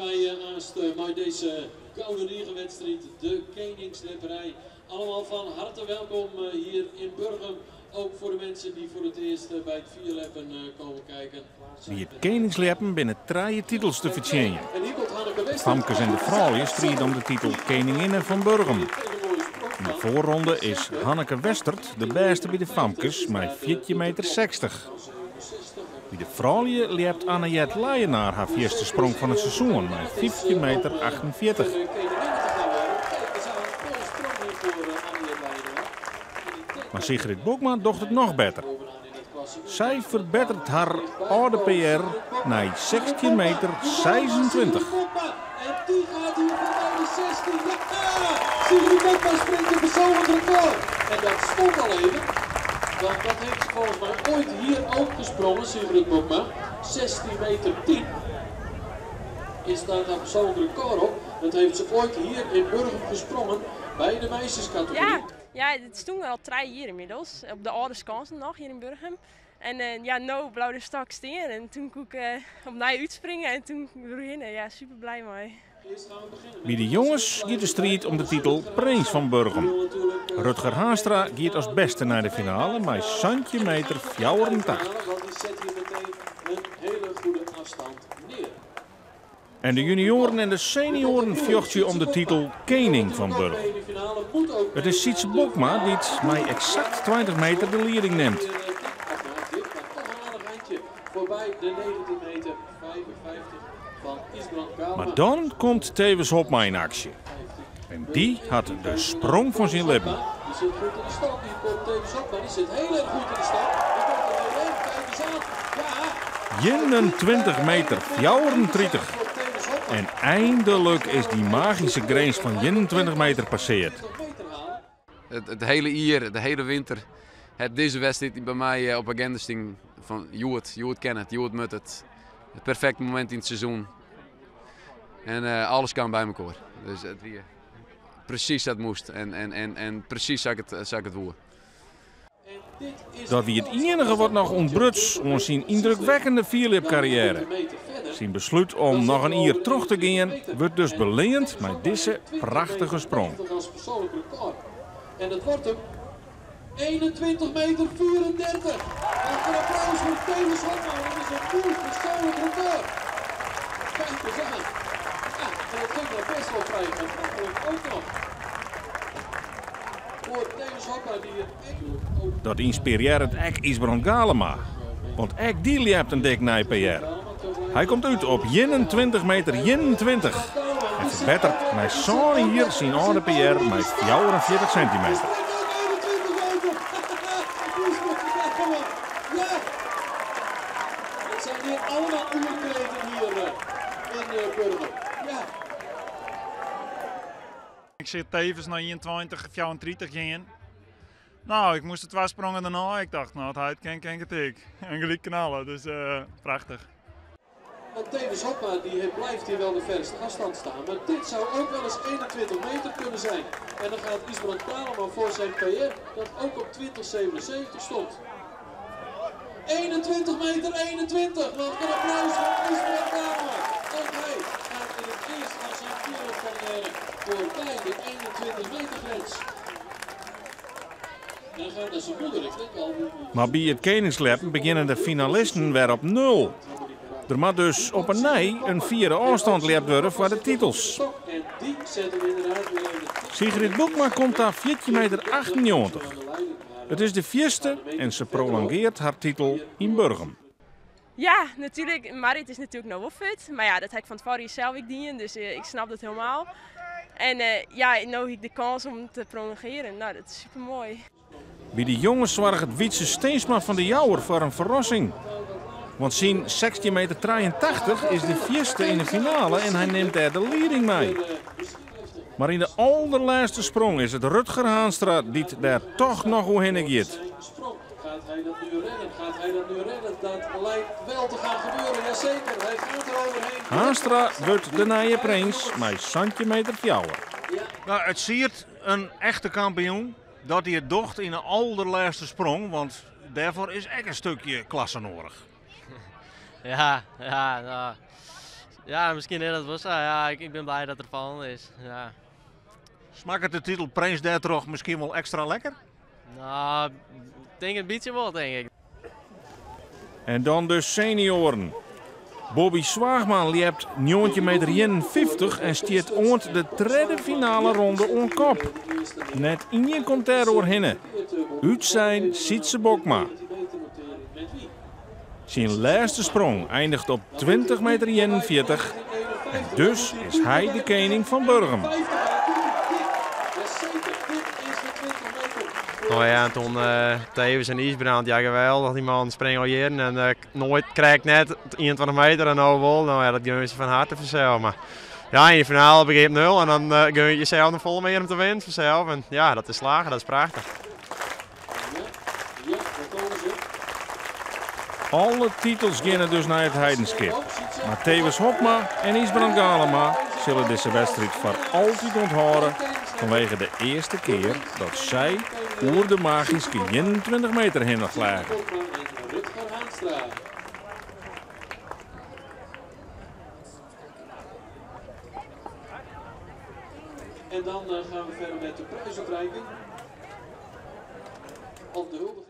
wy aanst mei dizze Gouden Rigewedstriid, de Keningsljepperij. Allemaal van harte welkom hier in Burgum. Ook voor de mensen die voor het eerst bij het fierljeppen komen kijken. By it Keningsljeppen binne trije titels te fertsjinjen. De famkes en de froulju stride om de titel Keninginne fan Burgum. Yn de foarronde is Hanneke Westert de bêste by de famkes mei 14 meter 60. By de froulju ljept Annejet Leijenaar har fierste sprong fan it seizoen mei 15 meter 48. Mar Sigrid Bokma docht it noch better. Sy ferbetteret har âlde PR nei 16 meter 26. En die gaat hier voorbij de 16. Ja! Sigrid Bokma springt een persoonlijk record. En dat stond al even. Want dat heeft ze volgens mij ooit hier ook gesprongen, Sigrid Bokma. 16 meter 10 is daar haar persoonlijk record op. Dat heeft ze ooit hier in Burgum gesprongen bij de meisjescategorie. Ja, ja, it stond al 3 jier ynmiddels. Op de âlde Skânsen noch hjir yn Burgum. En ja, no bleau de stok stean en doe koe ik opnij útspringe en doe derhinne. Ja, super bliid mei. By de jonges giet de striid om de titel Prins fan Burgum. Rutger Haanstra giet as bêste nei de finale mei 17 meter 84. Want die zet hier meteen een hele goede afstand neer. En de junioaren en de senioaren fjochtsje om de titel Kening fan Burgum. It is Sytse Bokma dy't mei eksakt 20 meter de lieding nimt. Voorbij de 19 meter 55 van Isbrand Galema. Mar dan komt Thewis Hobma yn aksje. En dy hat de sprong fan syn libben. Die zit goed in de stand. Die komt Thewis Hobma. Die zit heel erg goed in de stand. Die komt er weer in. Kijk eens aan. Ja. 21 meter 34. En eindelijk is dy magyske grins fan 21 meter passearre. It hiele jier, de hiele winter, hat dizze wedstriid by my op agenda stean fan hjoed, hjoed kin it, hjoed moat it. It perfekte momint yn it seizoen. En alles kaam by mekoar. Dus it wie presys sa't it moast en presys sa't ik it woe. Dat wie it iennige wat noch ûntbruts oan syn yndrukwekkende fierljepkarriêre. Syn beslút om noch in jier troch te gean wurdt dus beleand mei dizze prachtige sprong. En dat wordt hem 21 meter 34. Wat een applaus voor Thewis Hobma. Dat is een nieuw persoonlijk record. Kijk eens aan. Ja, en dat ging nog best wel vrij gemakkelijk ook nog. Voor Thewis Hobma die het ook Dat ynspirearret ek Isbrand Galema. Want ek dy ljept in dik nij PR. Hy komt út op 21 meter 21 en ferbetteret nei sân jier syn âlde PR mei 44 sintimeter. 21 meter. Ja. Het zijn hier allemaal oerkreten hier in Burgum. Ja. Ik sit tevens nei 21, 34 gean. No, ik moast de twa sprongen dêrnei. Ik tocht, no, as hy it kin, kin ik it ek. En gelyk knalle, dus prachtich. Want Thewis Hobma die blijft hier wel de verste afstand staan. Maar dit zou ook wel eens 21 meter kunnen zijn. En dan gaat Isbrand Galema voor zijn PR dat ook op 20,77 stond. 21 meter 21. Wat een applaus voor Isbrand Galema. Ook hij gaat in het eerst van zijn carrière voorbij de 21 meter grens. En dan gaat naar zijn moeder. Ik denk al. Mar by it Keningsljeppen begjinne de finalisten wer op nul. Der moat dus op 'e nij in fiere ôfstân ljept wurde foar de titels. En die zet hem inderdaad weer even Sigrid Bokma komt ta 14 meter 98. It is de fierste en se prolongearret har titel yn Burgum. Ja, natuerlik. Marrit is natuerlik no wol fuort. Mar ja, dat ha ik fan tefoaren sels ek dien, dus ik snap dat hielendal. En ja, no ha ik de kâns om te prolongearjen. No, dat is super moai. By de jonges soarget Wietse Steensma fan De Jouwer foar in ferrassing. Want syn 16 meter 83 is de fierste yn de finale en hy nimt dêr de lieding mei. Mar yn de alderlêste sprong is it Rutger Haanstra dy't dêr dochs noch oerhinne giet. Gaat hij dat nu redden? Gaat hij dat nu redden? Dat lijkt wel te gaan gebeuren. Jazeker, hij gaat er overheen. Haanstra wurdt de nije prins mei 17 meter 4. No, it siert in echte kampioen dat hy it docht yn de alderlêste sprong, want dêrfoar is ek in stikje klasse nedich. Ja, no. Ja, miskien is dat wol sa. Ja, ik bin bliid dat er fallen is. Ja. Smakket de titel Prins dêrtroch miskien wol ekstra lekker? No, tink in bytsje wol, tink ik. En dan de senioaren. Bobby Zwaagman ljept 19 meter 51 en stiet oant de tredde finaleronde oan kop. Net ien komt dêr oerhinne. Útsein Sytse Bokma. Syn lêste sprong einiget op 20 meter 41 en dus is hy de kening fan Burgum. Nou ja, en toen Tewes en Ysbrand, ja geweldig, die man springt al jaren en noait krijgt net 21 meter en nou wol. Nou ja, dat gun je ze van harte vanzelf. Maar ja, in de finale begint 0 en dan gun je jezelf nog vol meer om te winnen vanzelf. En ja, dat is slagen, dat is prachtig. Alle titels geane dus nei It Heidenskip. Mar Thewis Hobma en Ysbrand Galama sille dizze wedstriid foar altyd ûnthâlde fanwege de earste kear dat sy oer de magyske 21 meter hinne fleagen. En dan gaan we verder met de prijsuitreiking. Of de huldiging.